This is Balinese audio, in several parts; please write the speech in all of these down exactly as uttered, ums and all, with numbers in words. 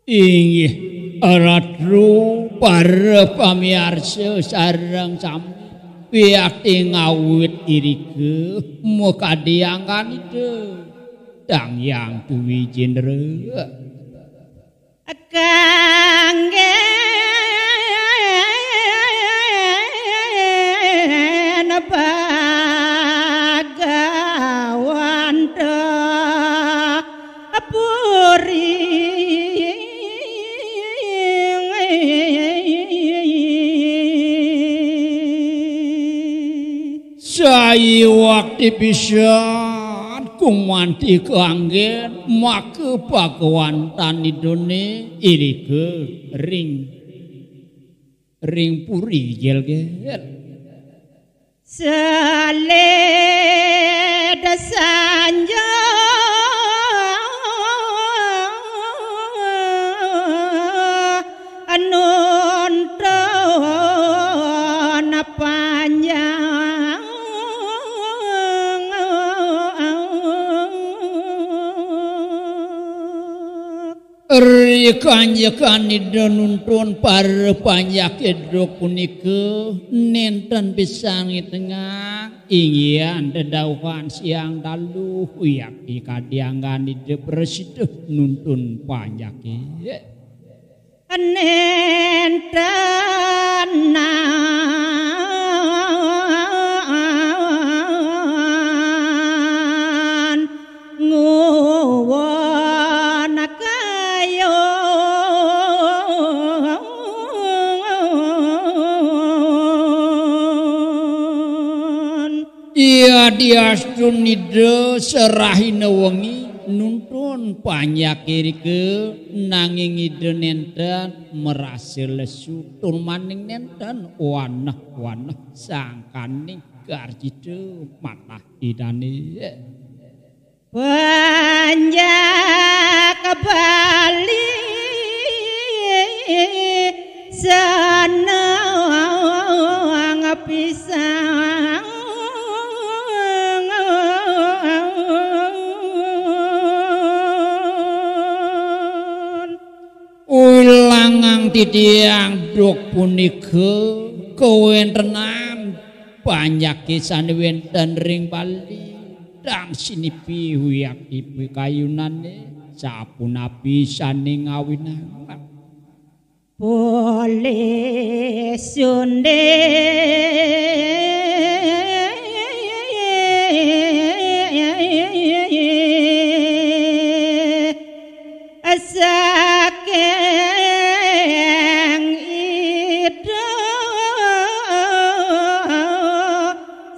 Inggih, Ratu, para pamiarsa sareng sami, wiakti ngawit irika makadi angganita Dang Hyang Dwijendra. Kanggen Bhagawanta Puri. Sawiakti pisan gumanti kanggen maka Bhagawantan Idané irika ring, ring puri Gélgél. Saleda sanja nuntun panjang. Ri kanjekan Ida nuntun para panjaké duk punika, nénten pisan ngitengang inggihan dedauhan siang dalu, wiakti kadi anggan Ida prasida nuntun panjaké. Nénten nguwun kayun. Yadiastun Ida serahina wengi nuntun panjaké irika, nanging Ida nénten marasa lesu tur maning nénten waneh-waneh sangkaning garjita manah Idané. Panjak Bali seneng pisan. Wilangan titiang duk punika kawéntenan panjaké sané wénten ring Bali, dang sinipi wiakti pikayunané, sapunapi sané ngawinang. Polih sundé saking Ida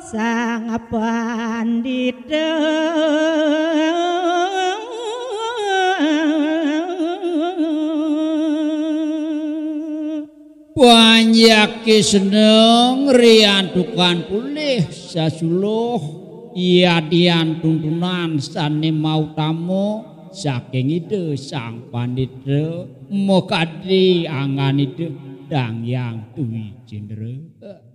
Sang Pandita. Panjaké seneng riantukan polih sasuluh yadian tuntunan sané mautama saking Ida Sang Pandita makadi anggan Ida Dang Hyang Dwijendra.